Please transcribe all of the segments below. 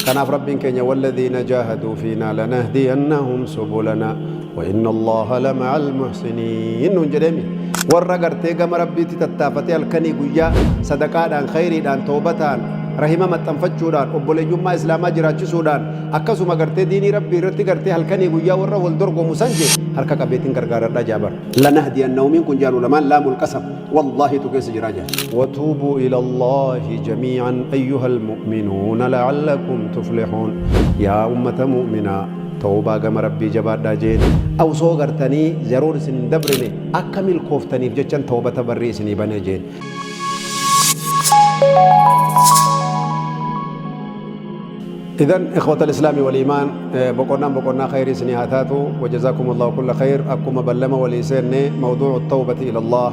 Kanaaf Rabbiin keenya walladhiina jaahaduu fiinaa lanahdiyannahum subulanaa wa inna Allaaha lama'al muhsiniin nuun jedheemi. Warra gartee gama Rabbiitti tattaafatee halkanii guyyaa sadaqaadhaan, khayriidhaan, toobataan, rahima maxxanfachuudhaan, obboleeyyummaa Islaamaa jiraachisuudhaan, akkasuma gartee diinii Rabbii irratti gartee halkanii guyyaa warra wal dorgomu san jee harka qabeetiin gargaaradha jaa bar. Lanahdiyannahumiin kun jaan ulamaan laamul qasam wallaahitu keessa jiraa jaan. Watuubuu ila Allaahi jamii'an ayyuhal mu'minuuna la'allakum tuflihuun Yaa ummata mu'minaa tawbaa gama Rabbii jabaadhaa jeen. Osoo gartanii yeroon isin hin dabrine akka milkooftaniif jechan tawbata barrii isinii bane jeen. إذن إخوة الإسلام والإيمان بقولنا بقولنا خير سني هاتاتو وجزاكم الله كل خير. أكما بلما وليسين موضوع التوبة إلى الله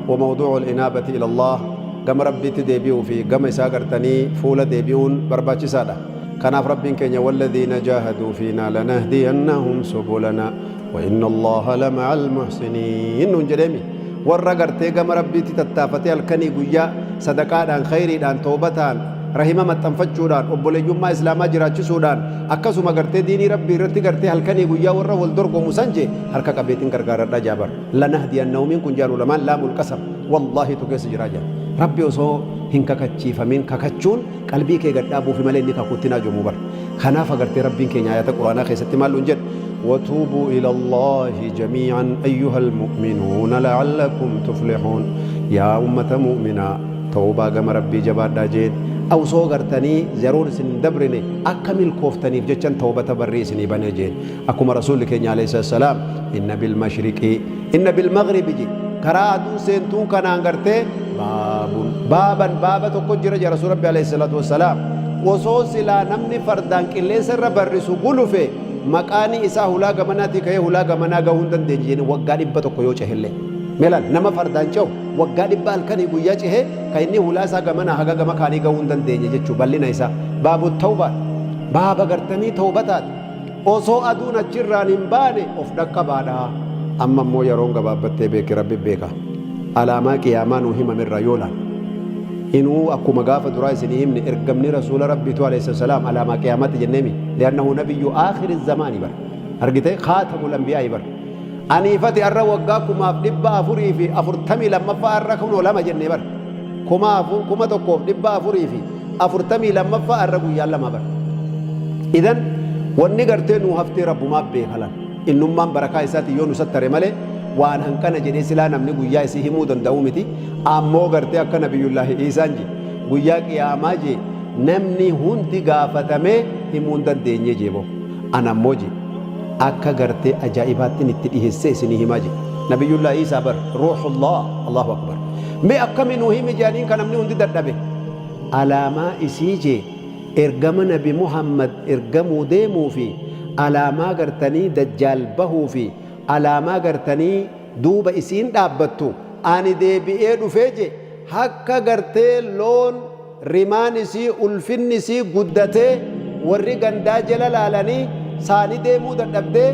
وموضوع الإنابة إلى الله، gama Rabbiitti deebi'uu fi gama isaa gartanii fuula deebi'uun barbaachisaadha. Kanaaf Rabbiin keenya walladhiina jaahaduu fiinaa lanahdiyannahum subulanaa wa inna Allaha lama'al muhsiniin nuun jedheemi. Warra gartee gama Rabbiitti tattaafatee halkanii guyyaa sadaqaadhaan, khayriidhaan, toobataan, rahima maxxanfachuudhaan, obboleeyyummaa Islaamaa jiraachisuudhaan, akkasuma gartee diinii Rabbii irratti gartee halkanii guyyaa warra wal dorgomu san jee harka qabeetiin gargaaradha jaa bar. Lanahdiyannahumiin kun jaan ulamaan laamul qasam wallaahitu keessa jiraa jaan. Rabbi osoo hin kakachiifamin kakachuun qalbii kee gad dhaabuufi malee inni kakuutti hin haajomuu bar. Kanaaf agartee Rabbiin keenya aayata Qur'aanaa keessatti maal nuun jedha? Watuubuu ila Allaahi jamii'an ayyuhal mu'minuuna la'allakum tuflihuun. Yaa ummata mu'minaa tawbaa gama Rabbii jabaadhaa jeen. Osoo gartanii yeroon isin hin dabrine akka milkooftaniif jechan tawbata barrii isinii bane jeen. Akkuma Rasuulli keenya alayhi salaam inna bil mashriqi inna bil maghribi je karaa aduun seentuun kanaan gartee baabun baaban baaba tokko jira jaa Rasuul Rabbi alayhi salaatu wassalaam. Osoo silaa namni fardaan qilleensa irra barrisu gulufe maqaani isaa hulaa gamanaatii ka'ee hulaa gamanaa gahuu hin dandeenye jedhanii waggaa 100 yoo cehellee. Meelaan nama fardaan cehu waggaa 100 halkanii guyyaa cehee kan inni hulaa isaa gamanaa haga gama kaanii gahuu hin dandeenye jechuu bal'ina isaa. Baabu tawbaa baaba gartanii tawbataati. Osoo aduun achirraan hin baane of dhaqqabaadha. Amma immoo yeroon gabaabbattee beeki Rabbi beeka. Alaamaa qiyaamaa nuu himamerraa yoo laalle. Inuu akkuma gaafa duraa isinii himne ergamni Rasuula Rabbiitu alayhi salaam alaamaa qiyaamaatti jenneemi. Li'annahu nabiyyu aakhiri zamaani bar. Argitee khaatamul anbiyaa'i bar. Aniifati arra waggaa 1442ffaa arra kunoo lama jennee bar. 1442ffaa arra guyyaan lama bar. Idan wanni gartee nuu haftee Rabbumaaf beeka laal. Innummaan barakaa isaatiin yoo nu sattare malee waan hanqana jedhee silaa namni guyyaa isii himuu danda'uu miti. Ammoo gartee akka Nabiyyullaahi Iisaan je guyyaa qiyaamaa je namni hundi gaafatamee himuu hin dandeenye jee boo. Ana ammoo je akka gartee ajaa'ibaattin itti dhihessee isinii himaa je. Nabiyyullaahi Iisaa bar ruuhullaah Allahu akbar. Mee akkami nuu himi je'aniin ka namni hundi dadhabe. Alaamaa isii je ergama nabi Muhammad ergamuu deemuu fi alaamaa gartanii dajjaal bahuu fi alaamaa gartanii duuba isiin dhaabbattu ani deebi'ee dhufee je hakka gartee loon rimaan isii ulfinni isii guddatee warri gandaa jala laalanii saani deemuu dadhabdee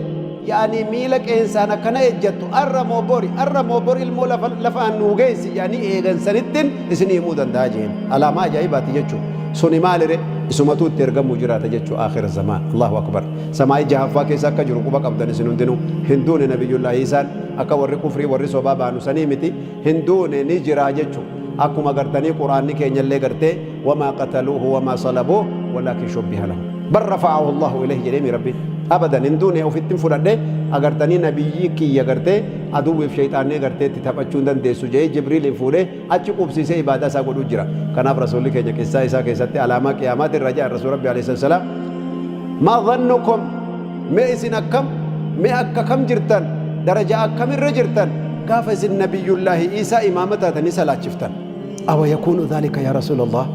ya'anii miila qeensaan akkana ejjattu arra moo bori arra moo bori ilmoo lafa lafaan nuu geessi jedhanii eegan sanittin isinii himuu danda'a jeen. Alaamaa ajaa'ibaati jechuu. Suni maalire? Isumatuu itti ergamuu jiraata jechuu aakhira zamaan. Allahu akbar. Samaayii jahaffaa keessa akka jiru quba qabdan isin hundinuu. Hin duune Nabiyyullaahi Iisaan akka warri kufrii warri sobaa baanu sanii miti. Hin duune ni jira jechuu. Akkuma gartanii Qur'aanni keenyallee gartee wamaa qataluuhu wamaa salabuuh walaakin shubbiha lahum. Bal rafa'ahu Allahu ilayhi jedheemi Rabbiin. Abadan hin duune ofittin fudhadhe agartanii nabiyyii kiyya gartee aduwwiif sheyxaannee gartee itti taphachuu hin dandeessu jedhee Jibriiliin fuudhee achi qubsiisee ibaadaa isaa godhuu jira. Kanaaf Rasuulli keenya qissaa isaa keessatti alaamaa qiyaamaati irraa jedhan Rasuul Rabbi alayhi salaam. Maa dhannukum mee isin akkam mee akka kam jirtan darajaa akkamirra jirtan gaafa isin nabiyyullaahi Iisaa imaama taatanii salaachiftan. Awa yakuunu dhaalika yaa Rasuulallah?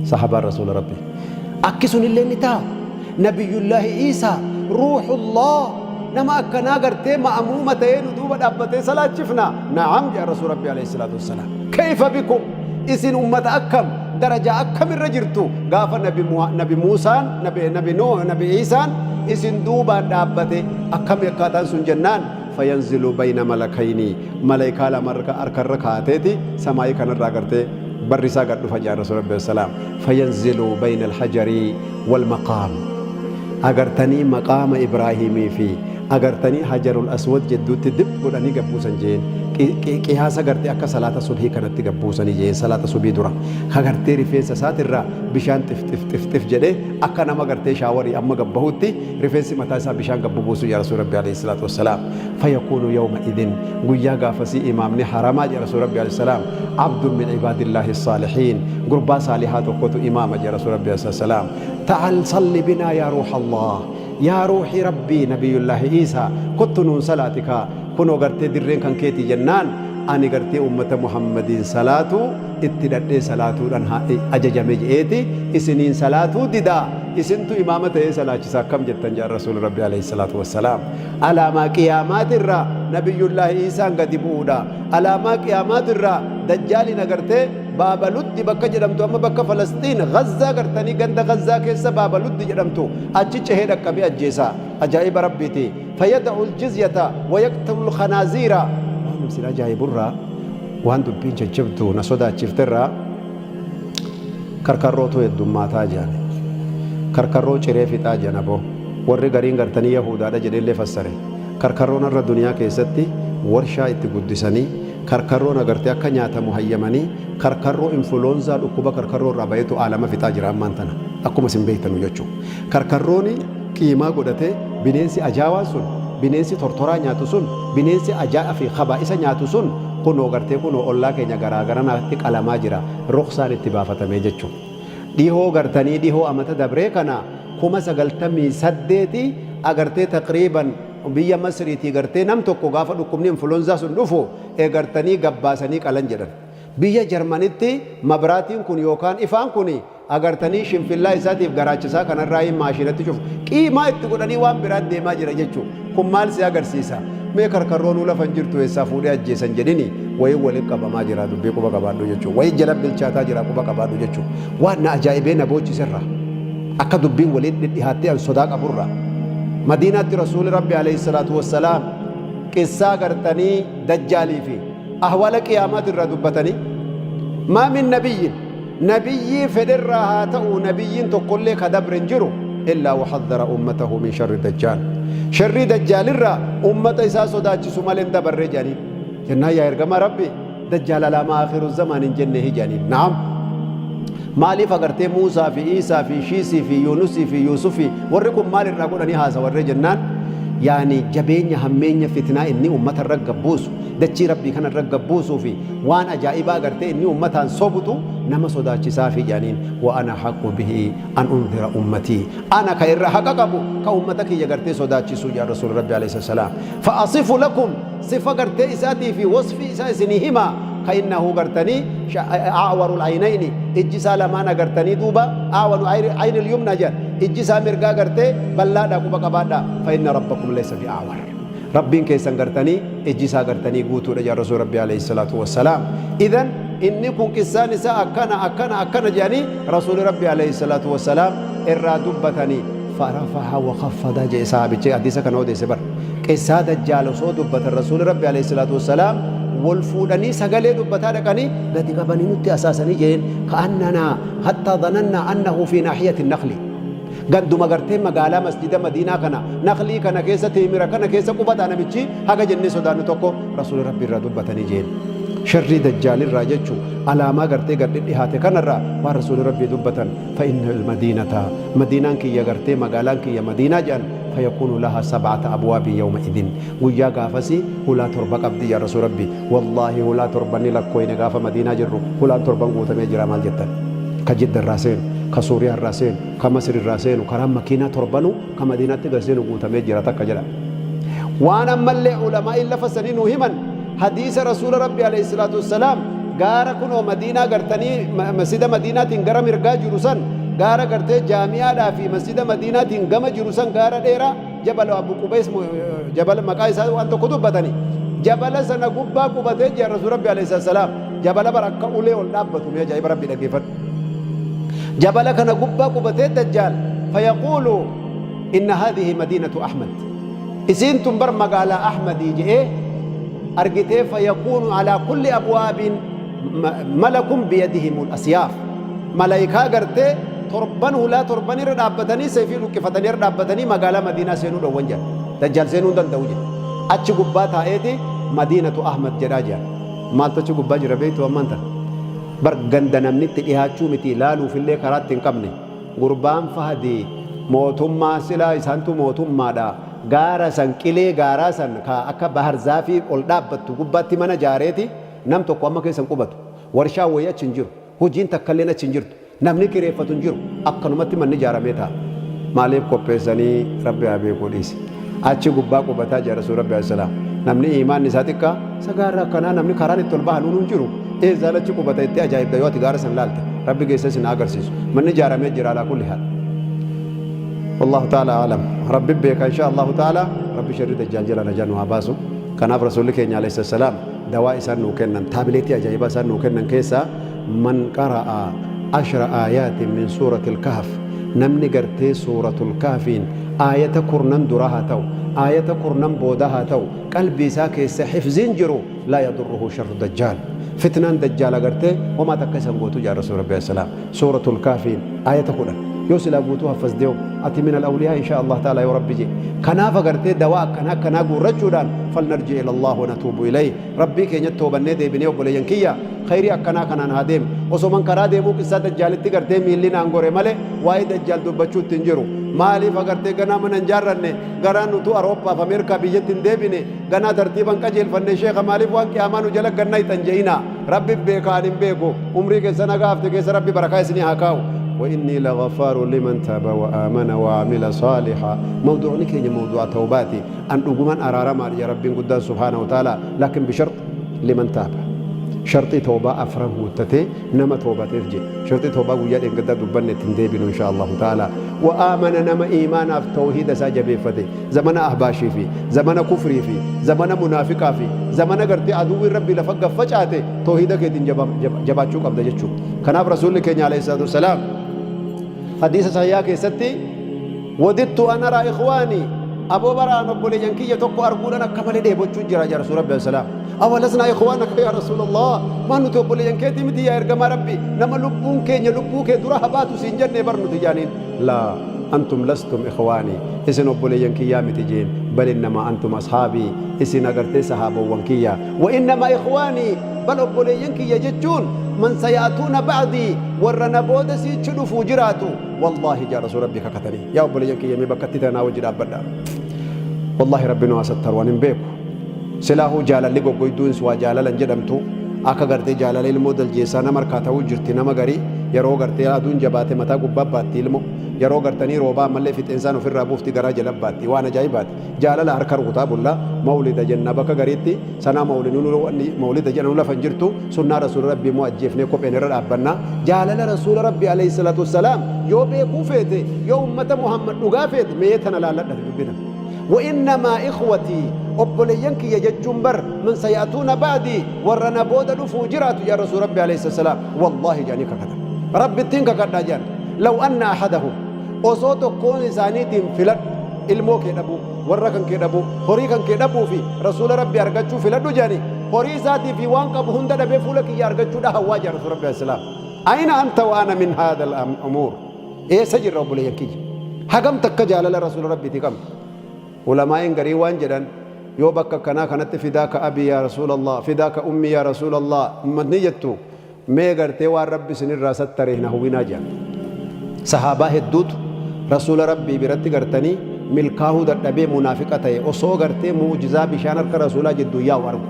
Sahabaan Rasuula Rabbii. Akki sunillee ni ta'a. Nabiyyullaahi Iisaa ruuhullah nama akkanaa gartee ma'amuuma ta'ee nu duuba dhaabbatee salaachifna. Na'am jedhan Rasuul Rabbii alayhi salaatu wassalaam. Kayfa bikum? Isin ummata akkam darajaa akkamirra jirtu gaafa nabi, nabi Muusaan nabi, nabi Nuh nabi Iisaan isin duubaan dhaabbate akkami akkaataan sun jennaan fayanzilu bayna malakayni malaykaa lama harka irra kaateeti samaayii kanarraa gartee Barri isaa gad dhufa jedhan Rasuul Rabbi salaam. Fayanzilu bayna alhajari wal maqaam. Agartanii maqaama Ibraahimii fi agartanii hajarul aswad jedduutti dib godhanii gabbuusan jeen. Qiyaasa gartee akka salaata subhii kanatti gabbuusanii jeen, salaata subhii dura. Ka gartee rifeensa isaatirraa bishaan xif xif xif xif jedhee akka nama gartee shaawarii amma gabbahutti rifeensi mataa isaa bishaan gabbu buusu yaa Rasuul Rabbi alayhi salaatu wassalaam. Fayakuunu yawma idin, guyyaa gaafasii imaamni haramaa jedha Rasuul Rabbi alayhi salaam, abdun min ibaadillaahi saalihiin, gurbaa saalihaa tokkotu imaama jedha Rasuul Rabbi alayhi salaam. Ta'al salli binaa yaa ruuha Allah, yaa ruuhii Rabbii, Nabiyyullaahi Iisaa, kottu nuun salaati kaa, kunoo gartee dirreen kan keetii jennaan, ani gartee ummata Muhammadiin salaatuu itti hidhadhee salaatuudhan ajajame je'eeti isiniin salaatuu didaa, isintu imaama ta'ee salaachisa, akkam jettan jedhan Rasuulli Rabbi alayhi salaatu wassalaam. Alaamaa qiyaamaatirraa Nabiyyullaahi Iisaan gadi bu'uudha. Alaamaa qiyaamaatirraa Dajjaaliin agartee Baaba Luddi bakka jedhamtu, amma bakka Falasxiin Gazzaa gartanii ganda Gazzaa keessa Baaba Luddi jedhamtu achi cehee dhaqqabee ajjeesa. Ajaa'iba Rabbiiti. Fayada'u aljizyata wayaqtulu alkhanaaziira. Waan isin ajaa'iburraa, waan dubbiin jajjabdu na sodaachifterraa, karkarrootu heddummaataa jedhan. Karkarroo ciree fixaa jedhan aboo. Warri gariin gartanii Yahuudaadha jedheellee fassare. Karkarroon har'a duniyaa keessatti warshaa itti guddisanii, karkarroon agartee akka nyaatamu hayyamanii, karkarroo infuloonzaa dhukkuba karkarroo irraa bahetu aalama fixaa jira ammaan tana. Akkuma isin beektanu jechuu. Karkarrooni qiimaa godhatee, bineensi ajaawaan sun, bineensi tortoraa nyaatu sun, bineensi ajaa'a fi khabaa'isa nyaatu sun kunoo gartee kunoo ollaa keenya garaa garanaatti qalamaa jira. Rukhsaan itti baafatamee jechuu. Dhihoo gartanii dhihoo amata dabree kana 98,000 agartee taqriiban biyya Masriitii gartee nam tokko gaafa dhukkubni influenza sun dhufu egartanii gabbaasanii qalan jedhan. Biyya Jarmanitti mabraatiin kun yookaan ifaan kun agartanii shinfillaa isaatiif garaacha isaa kanarraa maashinatti cufu. Qiimaa itti godhanii waan biraat deemaa jira jechuu. Kun maal si agarsiisa? Mee karkarroonuu lafa hin jirtu eessaa fuudhee ajjeesan jedhini, wayii waliin qabamaa jira dubbii quba qabaadhu jechuu. Wayii jala bilchaataa jira quba qabaadhu jechuu. Waan na ajaa'ibee na boochiserra. Akka dubbiin waliin dhidhihaattee an sodaa qaburra. Madiinaatti Rasuuli Rabbi alayhi salaatu wassalaam qissaa gartanii dajjaalii fi ahwaala qiyaamaati irraa dubbatanii, maa min nabiyyin, nabiyyii fedherraa haa ta'u, nabiyyiin tokkollee ka dabre hin jiru, illaa waxaddara ummatahu min sharri dajjaal, sharrii dajjaalirraa ummata isaa sodaachisu malee hin dabarre jedhaniin. Jennaan, yaa ergamaa Rabbi, dajjaal alaamaa akhiru zamaan hin jenne jedhaniin. Na'am, maaliif agartee Muusaa fi Iisaa fi Shiisii fi Yuunusii fi Yuusufii warri kun maal irraa godhanii haasawarree jennaan, yaani jabeenya hammeenya fitnaa inni ummata irra gabbuusu, dachii Rabbii kana irra gabbuusuu fi waan ajaa'ibaa gartee inni ummataan sobutu nama sodaachisaafi jedhaniin. Wa ana haqqu bihi an undhira ummatii, ana ka irra haqa qabu ka ummata kiyya gartee sodaachisuu jedhan Rasuuli Rabbi alayhi salaam. Fa asifu lakum, sifa gartee isaatii fi wasfii isaa isinii hima. Ka innahu gartanii a'warul aynayni, ijji isaa lamaan agartanii duuba a'wanu aynil yumna jedhan, ijji isaa mirgaa gartee ballaadha quba qabaadha. Fa inna rabbakum laysa bi'awar, Rabbiin keessan gartanii ijji isaa gartanii guutuudha jedhan Rasuul Rabbi alayhi salaatu wassalaam. Idan inni kun qissaan isaa akkana akkana akkana jedhanii Rasuuli Rabbi alayhi salaatu wassalaam irraa dubbatanii. Farafa'a wa khaffada jedhe sahaabichi hadiisa kana odeesse bar. Qissaa dajjaal osoo dubbatan Rasuuli Rabbi alayhi salaatu wassalaam wal fuudhanii sagalee dubbataa dhaqanii gadi qabanii nutti asaasanii jedheen, ka'annanaa hattaa dhanannaa annahu fi naahiyati nakhli. Ganduma gartee magaalaa masjida Madiinaa kana naklii kana keessa, teemira kana keessa qubataa namichi haga jennee sodaannu tokko Rasuuli Rabbi irraa dubbatanii jeen. Sharrii dajjaalirraa jechu alaamaa gartee gad dhidhihaate kanarraa waan Rasuuli Rabbii dubbatan, fa inna almadiinata, Madiinaan kiyya gartee magaalaan kiyya Madiinaa jedhan, fayakuunu lahaa sab'ata abwaabin yawma idin, guyyaa gaafasii hulaa torba qabdi jedhan Rasuuli Rabbii. Wallaahi hulaa torban ni lakkooyne, gaafa Madiinaa jirru hulaan torban guutamee jira. Maal jettan? Ka Jidda irraa seenu, ka Suuriyaa irraa seenu, ka Masr irraa seenu, karaan makiinaa torbanuu ka Madiinaatti gad seenu guutamee jira takka jedha. Waan ammallee ulamaa'iin lafa sanii nuu himan, hadiisa Rasuula Rabbi alayhi salaatu wassalaam, gaara kunoo Madiinaa gartanii masjida Madiinaatiin gara mirgaa jiru san, gaara gartee jaami'aadhaa fi masjida Madiinaatiin gama jiru san, gaara dheeraa jabala Abu Qubays, jabala maqaa isaa waan tokko dubbatani, jabala sana gubbaa qubatee jira Rasuula Rabbi alayhi salaam. Jabala bara akka ulee ol dhaabbatu, mee ajaa'iba Rabbi dhaggeeffadhu. Jabala kana gubbaa qubatee dajjaal, fayaquulu inna haadhihi madiinatu Ahmad, isiin tun bar magaalaa Ahmadii je'ee argitee, fayakuunu alaa kulli abwaabin Malakun biyadihimul asyaaf, malaayikaa gartee torban hulaa torban irra dhaabbatanii seefii luqqifatanii irra dhaabbatanii magaalaa Madiinaa seenuu dhowwan jedhan. Dajjaal seenuu hin danda'u jedhe. Achi gubbaa taa'eeti Madiinatu Ahmad jedhaa jedhan. Maaltu achi gubbaa jira beektu ammaan tana? Bar ganda namni itti dhihaachuu miti, laaluufillee karaa itti hin qabne. Gurbaan Fahdi mootummaa silaa isaantu mootummaadha. Gaara san, qilee gaaraa san ka akka baharzaafii ol dhaabbattu gubbaatti mana jaareeti nam tokko amma keessa hin qubatu. Warshaan wayii achi hin jiru. Hojiin takkalleen achi hin jirtu. Namni kireeffatu hin jiru. Akkanumatti manni ijaaramee taa'a. Maaliif qopheessanii Rabbi haa beekuu dhiisi. Achi gubbaa qubataa jira Rasuulli Rabbi alayhi salaam. Namni iimaanni isaa xiqqaa isa gaarra akkanaa namni karaan itti ol bahanuun hin jiru. Eessaan achi qubata jettee ajaa'ibda yoo ati gaara san laalte. Rabbi geessee isin haa agarsiisu. Manni ijaaramee jira alaa kulli haal. Wallahu ta'ala a'lam. Rabbi beeka insha Allahu ta'ala. Rabbi sharri dajjaal jala najaa nu haa baasu. Kanaaf Rasuulli keenya alayhi salaam dawaa isaan nuu kennan, taabileetii ajaa'ibaa isaan nuu kennan keessaa, man qara'a ashra aayaatin min suuratil kahf, namni gartee suuratul kahfiin aayata kurnan duraa haa ta'u, aayata kurnan boodaa haa ta'u, qalbii isaa keessa hifziin jiru, laa yadurruhu sharru dajjaal, fitnaan dajjaal agartee homaa takka isa hin gootu jedhan Rasuulli Rabbii alayhi salaam. Suuratul kahfiin aayata 10 yoo silaa guutuu haffazdeeho ati minal awliyaa inshaa Allah ta'ala yoo Rabbi je'e. Kanaaf agartee dawaa akkanaa akkanaa guurrachuudhaan falnarji ila Allah wa natuubu ilayh, Rabbii keenyatti toobannee deebinee. Obboleeyyan kiyya, khayrii akkanaa kanaan haa deemnu. Osoman karaa deemuu qissaa dajjaalitti gartee miilli naan gore malee waa'ee dajjaal dubbachuutti hin jiru. Maaliif agartee ganaa mana hin jaarranne, ganaa nutuu Arooppaaf Ameerikaa biyyatti hin deebine, ganaa tartiiba hin qajeelfanne, sheekha maaliif waan qiyaamaa nu jala gad nayxan je'inaa. Rabbi beeka, ani hin beeku. Umrii keessan haga hafte keessa Rabbi barakaa isinii haa kaa'u. Wa innii laghaffaaru liman taaba wa aamana wa amila saalihaa. Mawduucni keenya mawduuca tawbaati. An dhuguman araaramaadha jedha Rabbiin guddaan subhaanahu wa ta'aalaa, laakin bishart liman taaba. Sharxii tawbaa afran guuttatee nama tawbateef jedhe. Sharxii tawbaa guyyaa dheengaddaa dubbanne, itti hin deebinu inshaa Allahu ta'aalaa. Wa aamana, nama iimaanaaf tawhiida isaa jabeeffate. Zamana ahbaashii fi zamana kufrii fi zamana munaafiqaa fi zamana gartee aduwwiin Rabbii lafa gad facaate tawhiida keetiin jabaachuu qabda jechuu. Kanaaf Rasuulli keenya alayhi salaatu wassalaam hadiisa sahihaa keessatti, wadidtu an araa ikhwaanii, aboo baraan obboleeyyan kiyya tokko arguudhaan akka malee dheebochuu jira jedha Rasuul Rabbi alayhi salaam. Awalasnaa ikhwaanaka yaa Rasuulallah, maan nuti obboleeyyan keetii miti yaa ergamaa Rabbi, nama lubbuun keenya lubbuu kee dura habaatu siin jennee bar nuti jaaniin. Laa, antum lastum ikhwaanii, isin obboleeyyan kiyyaa miti jeen, bal innamaa antum ashaabii, isin agartee sahaabowwan kiyya. Wa innamaa ikhwaanii, bal obboleeyyan kiyya jechuun, man saya'atuuna ba'dii, warra na booda siichi dhufuu jiraatu. Wallaahi jaa Rasuul Rabbii kakatanii. Yaa obboleeyyan kiyya, mee bakkatti tana naa wajji dhaabbadhaa. Wallaahi Rabbi nu haa sattaru, ani hin beeku. Silaahuu jaalalli goggoyduuns waa jaalala hin jedhamtu. Akka gartee jaalala ilmoo daljeessaa nama harkaa ta'uu jirti nama garii. Yeroo gartee aduun jabaate mataa gubbaa baatti ilmoo. Yeroo gartanii roobaa ammallee fixeensaan ofirraa buufti, garaa jala baatti. Waan ajaa'ibaati. Jaalala harka rukutaa bulla. Mawlida jenna bakka gariitti. Sanaa mawlida jedhanu lafa hin jirtu. Sunnaa Rasuula Rabbii immoo ajjeefnee kopheen irra dhaabbanna. Jaalala Rasuula Rabbii alayhi salaatu wassalaam yoo beekuu feete, yoo ummata Muhammad dhugaa feete, mee tana laalladhati dubbii tana. Wa innamaa ikhwatii, obboleeyyan kiyya jechuun bar man saya'tuuna ba'dii, warra na booda dhufuu jiraatu jedhan Rasuul Rabbi alayhi salaam. Wallaahi jedhanii kakatan. Rabbittiin kakadhaa jedhan. Law anna ahadahum, osoo tokkoon isaaniitiin filadhu, ilmoo kee dhabuu, warra kan kee dhabuu, horii kan kee dhabuu fi Rasuula Rabbi argachuu filadhu jedhanii, horii isaatii fi waan qabu hunda dhabee fuula kiyya argachuudha hawwaa jedhan Rasuul Rabbi alayhi salaam. Ayna anta wa ana min haadha al-umuur? Eessa jirra obboleeyyan kiyya? Hagam takka jaalala Rasuula Rabbiitii qabna? Ulamaa'iin garii waan jedhan, yoo bakka akkanaa kanatti fidaaka abii yaa Rasuulallah, fidaaka ummii yaa Rasuulallah ummatni jettu, mee gartee waan Rabbi isinirraa sattare hin hawwinaa jedhan. Sahaabaa hedduutu Rasuula Rabbii biratti gartanii milkaahuu dadhabee munaafiqa ta'e osoo gartee mu'ujizaa bishaan harka Rasuulaa jidduu yaa'u argu.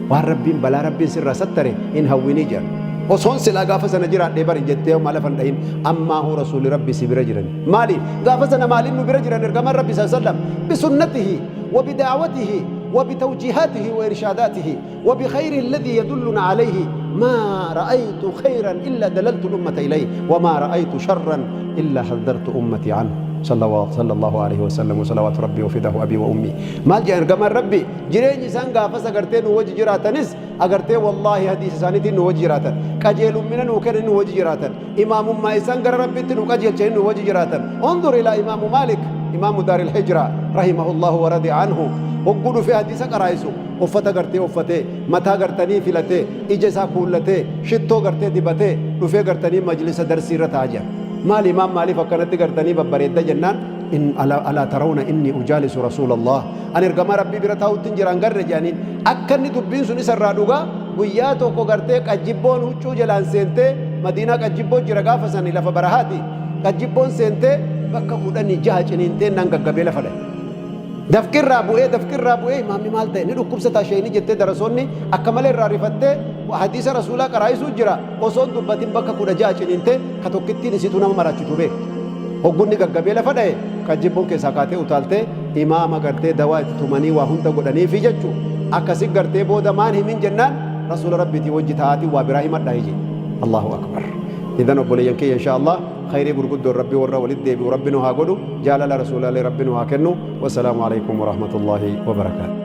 Waan Rabbiin balaa Rabbiin sirraa sattare hin hawwinii jedhan. Osoon silaa gaafa sana jiraadhee bari jettee homaa lafa hin dhahin, ammaahuu Rasuulli Rabbii si bira jiran. Maaliif? Gaafa sana maaliin nu bira jiran ergamaan Rabbii sallallahu alaihi wasallam? Bisunnatihi wa bida'watihi wa bitawjihaatihi wa irshaadaatihi wa bikhayrihi alladhii yadulluna alayhi. Maa ra'aytu khayran illa dalaltu al-ummata ilayhi wa maa ra'aytu sharran illa haddartu ummati anhu. Sallallahu alaihi wasallam wa salawaatu Rabbii wa fidaahu abii wa ummii. Maal jedhan ergamaan Rabbii? Jireenyi isaan gaafas agartee nu wajji jiraatanis agartee wallaahi hadiisa isaaniitiin nu wajji jiraatan. Qajeelummina nuu kennan nu wajji jiraatan. Imaamummaa isaan gara Rabbiitti nu qajeelchanii nu wajji jiraatan. Undur ilaa Imaamu Maalik, Imaamu Daaril Hijraa, rahimahullahu wa radi'a anhu. Hogguu dhufee hadiisa qaraa'isu uffata gartee uffatee, mataa gartanii filatee, ija isaa kuullatee, shittoo gartee dibatee dhufee gartanii majlisa darsii irra taa'a jedhan. Maali imaam, maaliif akkanatti gartanii babbareedda jennaan, in alaa tarawna inni ujaalisu rasuulallah, an ergamaa rabbii bira taa'utti hin jiraan garre jedhaniin. Akka inni dubbiin sun isa irraa dhugaa, guyyaa tokko gartee qajjibboon huccuu jalaan seentee, Madiinaa qajjibboo jira gaafa sani, lafa barahaati, qajjibboon seentee bakka 16 ciniintee naan gaggabee lafa dhahe. Dafqirraa bu'ee, dafqirraa bu'ee, imaamni maal ta'e, ni dhukkubsataa sheeyni jettee darasoonni akka malee irraa rifattee, hadiisa rasuulaa qaraa'isuu jira osoo hin dubbatin bakka 16 ciniintee, ka tokkittiin isiitu nama maraachitu beek. Hoggunni gaggabee lafa dhahe qajjibboon keessaa kaatee utaaltee imaama gartee dawaa itti tumanii waa hunda godhaniifi jechuu. Akkasi gartee booda maan himin jennaan, rasuula rabbiitii wajji ta'aatiin waa biraa himadhaa jedhe. Allahu akbar. Idan obboleeyyan kiyya, insha Allah khayrii gurguddoon rabbi warra walitti deebi'u rabbi nu haa godhu, jaalala rasuulaalee rabbi nu haa kennu. Wassalaamu alaikum warahmatullaahi wabarakaatu.